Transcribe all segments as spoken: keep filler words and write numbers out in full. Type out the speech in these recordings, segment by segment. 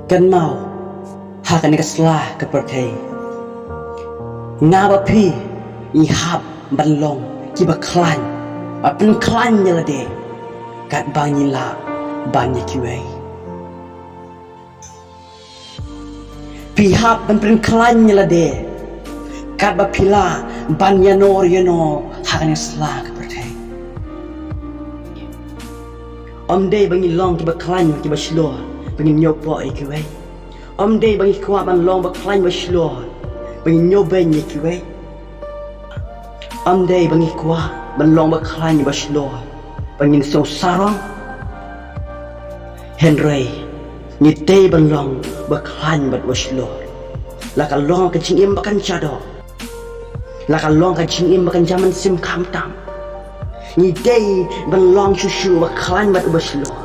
Kynmaw, ha kane ka sla ka pyrthei, nga bad phi ngi hap ban long kiba khlaiñ, ba pynkhlaiñ ïa lade katba ngi lah ban ïa kiwei. Phi hap ban pynkhlaiñ ïa lade katba phi lah ban ïano ïano ha kane ka sla ka pyrthei. Ym dei ba ngi long kiba khlaiñ kiba shlur ba ngin ñiew pok ïa kiwei. Ym dei ba ngi kwah ban long ba khlaiñ ba shlur ba ngin ñiew beiñ ïa kiwei. Ym dei ba ngi kwah ban long ba khlaiñ ba shlur ba ngin sngewsarong. Hynrei ngi dei ban long ba khlaiñ bad ba shlur. La ka long ka jingim ba kan jadok, la ka long ka jingim ba kan jam mynsiem khamtam, ngi dei ban long shuh shuh ba khlaiñ bad ba shlur.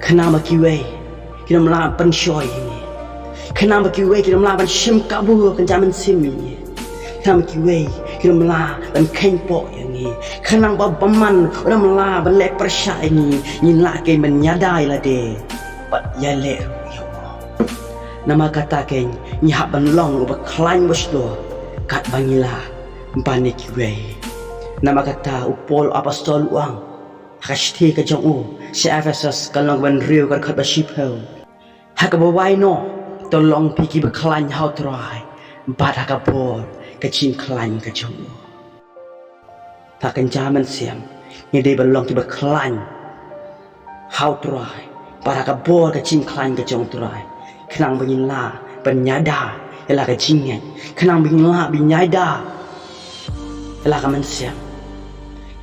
Khnang ba kiwei kin ym lah ban pynshoi ïa ngi. Khnang ba kiwei kin ym lah ban shim kabu ka jam mynsiem ïa ngi. Khnang ba kiwei kin ym lah ban kheiñ pok ïa ngi. Khnang ba bymman un ym lah ban leh pyrshah ïa ngi, ngin lah kein ban ïada ïa lade bad ïaleh ruh ïa u. Namar kata kein ngi hap ban long uba khlaiñ ba shlur katba ngi lah ban ïa kiwei. Namar kata u Paul apostol u ong ha ka shithi ka jong u sha Ephesos ka lynnong ba hynriew ka dkhot ba shiphew: Ha kaba wai noh, to long phi kiba khlaiñ ha u Trai bad ha ka bor ka jingkhlaiñ ka jong u. Ha ka jingmut mynsiem ngi dei ban long kiba khlaiñ ha u Trai bad ha ka bor ka jingkhlaiñ ka jong u Trai, khnang ba ngin lah ban ïada ïa la ka jingngeit, khnang ba ngin lah ban ïada ïa la ka mynsiem,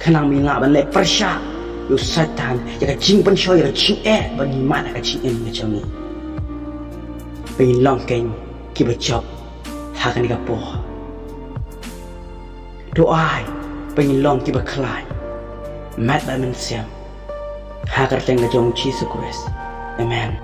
khnang ba ngin lah ban leh pyrshah ïa u Soitan, ïa ka jingpynshoi, ïa ka jingeh ba ngi mad ha ka jingim ka jong ngi. Ba ngin long kein kiba jop ha kane ka por. To ai ba ngin long kiba khlaiñ met bad mynsiem. Ha ka kyrteng ka jong u Jisu Khrist. Amen.